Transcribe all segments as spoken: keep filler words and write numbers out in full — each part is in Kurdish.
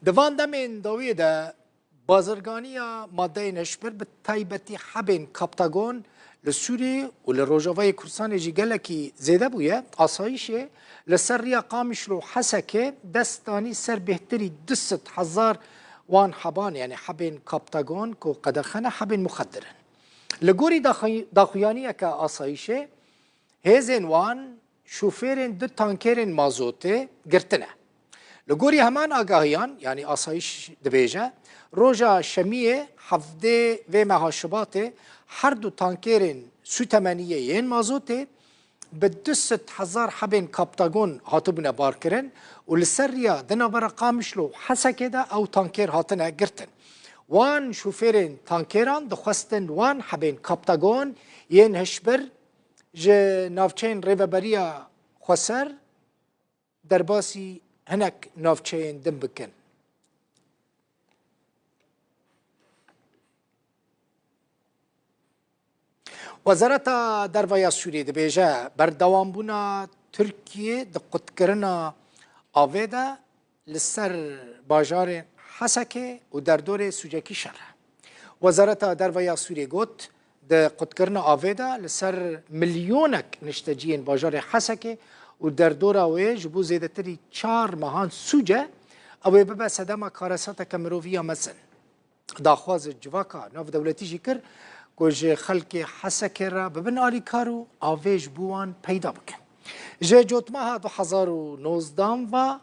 Di van demên dawiyê de bazirganiya madeyên hişbir, bi taybetî hebên Kaptagon, li Sûriyê û li Rojavayê Kurdistanê jî gelekî zêde bûye. Asayîşê li ser riya Qamişlo û Hesekê dest danî ser bêhtirî du sed hezar wan heban, yanî hebên Kaptagon ku qedexe ne, hebên muxedir in. Li gorî daxuy-, daxuyaniyeke asayîşê, hêzên wan şofêrên du tankerên mazotê girtine. Li gorî heman agahiyan, yanî asayîş dibêje, roja Şemiyê hevdê vê meha Şibatê her du tankerên sûtemeniyê yên mazotê bi du sed hezar hebên Kaptagon hatibûne barkirin û li ser riya di navbera Qamişlo û Hesekê de ew tanker hatine girtin. Wan şofêrên tankeran dixwestin wan hebên Kaptagon yên hişbir ji navçeyên Rêveberiya Xweser derbasî hinek navçeyên din bikin. Wezareta Derve ya Sûriyê dibêje, berdewambûna Tirkiyê di qutkirina avê de li ser bajarên Hesekê û derdorê sûcekî şer e. Wezareta Derve ya Sûriyê got, di qutkirina avê de li ser milyonek nişteciyên bajarê Hesekê û derdora wê ji bo zêdetirî çar mehan sûc e, ew ê bibe sedema karesateke mirovî ya mezin. Daxwaz civaka navdewletî jî kir ku ji xelkê Hesekê re bibin alîkar û avê ji bo wan peyda bikin. Ji cotmeha du hezar û nozdan ve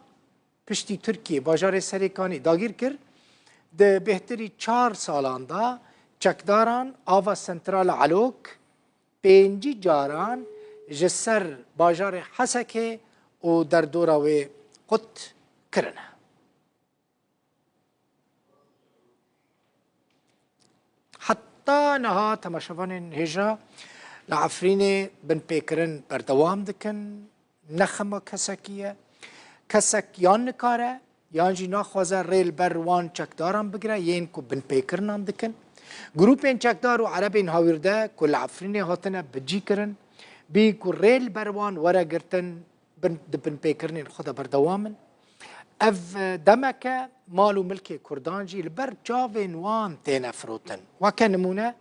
piştî Tirkiye bajarê Serêkanî dagîr kir, di bêhtirî çar salan de çekdaran ava Sentrala Elok pêncî caran ji ser bajarê Hesekê û derdora wê qut kirine. Heta niha temaşevanên hêja li Efrînê binpêkirin berdewam dikin. Ne xema kesekî ye. Kesek yan nikare, yan jî naxwaze rê li ber wan çekdaran bigire, yên ku binpêkirinan dikin. Grûpên çekdar û erebên hawîrde ku li Efrînê hatine bicîkirin, bî ku rê li ber wan were girtin, bin, di binpêkirinên xwe de berdewam in. Ev, e, demeke mal û milkê Kurdan jî li ber çavên wan têne firotin. Weke nimûne,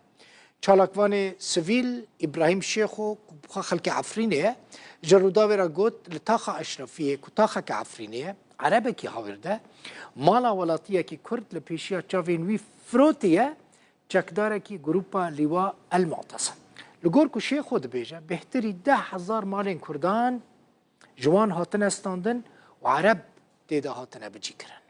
çalakvanê sivîl Îbrahîm Şêxo, ku bi xwe xelkê Efrînê ye, ji Rûdawê re got, li taxa Eşrefiyê, ku taxeke Efrînê ye, erebekî hawîrde, mala welatiyekî Kurd li pêşiya çavên wî firotiye, çekdarekî grûpa Lîwa El Mu'tesim. Li gor ku Şêxo dibêje, bêhtirî deh hezar malên Kurdan ji wan hatine standin û Ereb tê de hatine bicîkirin.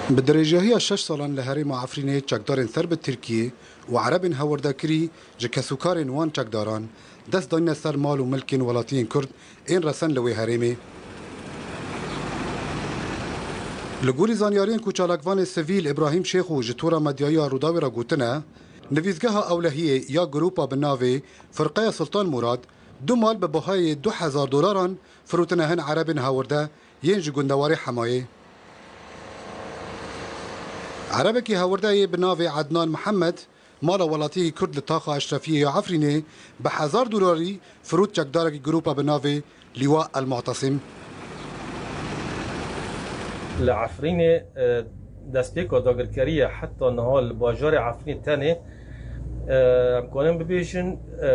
Bi dirêjahiya şeş salan li herêma Efrînê çekdarên ser bi Tirkiyê û Erebên hewardekirî ji kesûkarên wan çekdaran dest danîne ser mal û milkên welatiyên Kurd ên resen li wê herêmê. Li gorî zanyariyên ku çalakvanê sivîl Îbrahîm Şêxo ji tora medyayî ya Rûdawê re gotine, nivîsgeha ewlehiyê ya grûpa bi navê Firqeya Sultan Murad du mal bi bihayê du hezar dolaran firotine hin Erebên hewirde yên ji gundewarê Hemayê. Erebekî hewirde yê bi navê Ednan Mihemed, mala welatiyekî Kurd li taxa Eşrefiyê ya Efrînê bi hezar dolarî firot çekdarekî grûpa bi navê Lîwa El Mu'tesim. Li Efrînê, e, destpêka dagirkeriyê heta niha li bajarê Efrînê tenê, e, em karin bibêjin, e,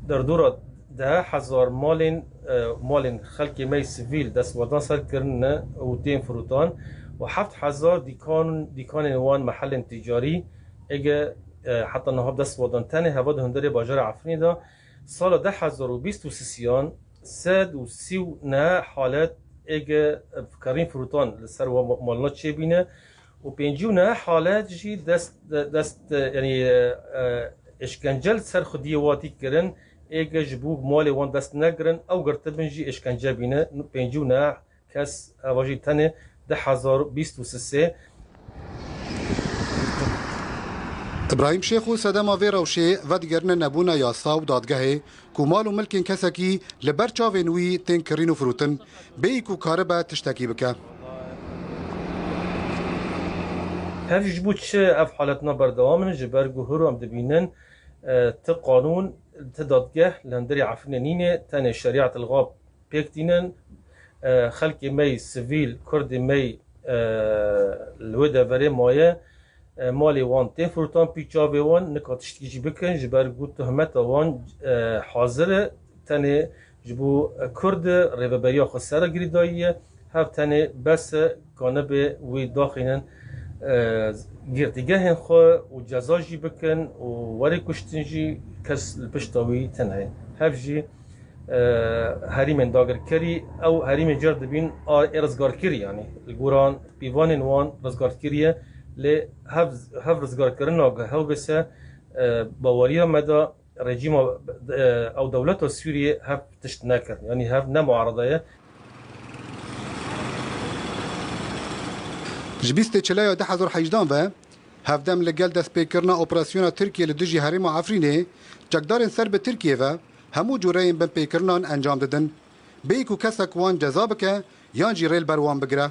derdora deh hezar malên, e, malên xelkê me yê sivîl destwedan ser kirine û tên firotan û heft hezar dîkan, dîkanên wan, mehelên ticarî, êge, e, heta niha destwedan tenê heva di hundirê bajarê Efrînê de. Sala du hezar û bîst û sisiyan sed û sî û neh halet êge, e, kerîn firotan li ser wan ma-, malna çêbîne û pêncî û neh halet jî dest, de-, dest, e, yanî, e, e, êşkence li ser xwediyê watî kirin, êge ji bo malê wan dest negirin, ew girtibin jî êşkence bîne. Pêncî û neh kes, eva jî tenê du hezar û bîst û sisê. Îbrahîm Şêxo sedema vê rewşê vedigerine nebûna yasa û dadgehê ku mal û milkên kesekî li ber çavên wî tên kirîn û firotin, bêyî ku karibe tiştekî bike. Hev ji bo çi ev haletna berdewam in? Ji ber ku hûr em dibînin, e, ti qanûn, Ti dadgeh li hundirê Efrînê nîne, tenê şerîet il-gab pêk tînin. E, xelkê me yî sivîl, Kurdê me yî, e, li wê deverê maye. E, malê wan tê firotan pî çavê wan, nika tiştekî jî bikin, ji ber ku tohmeta wan, e, hazir e. Tenê ji bo Kurd rêveberiya xwe ser girîdayî ye. Hev tenê bes e, kanibe wî daxînin, e, girtîgehên xwe û ceza jî bikin û werê kuştin jî kes li pişta wî tune ye. Hev jî, e, herîmên dagirkerî, ew herîmên car dibîn a, ê rizgarkirî, yanî li goran pîvanên wan rizgarkirî ye. Lê hev, hev rizgarkirina ku hew bise, e, baweriya me de rejîma, e, ew dewleta Sûriyê hev tişt nekir. Yanî hev ne muarada ye. Ji bîstê Çileya du hezar hejdan ve, hevdem li gel destpêkirina operasyona Tirkiyê li dijî herêma Efrînê, çekdarên ser bi Tirkiyê ve hemû cûreyên binpêkirinan encam didin. Bêyî ku kesek wan ceza bike yan jî rê li ber wan bigire.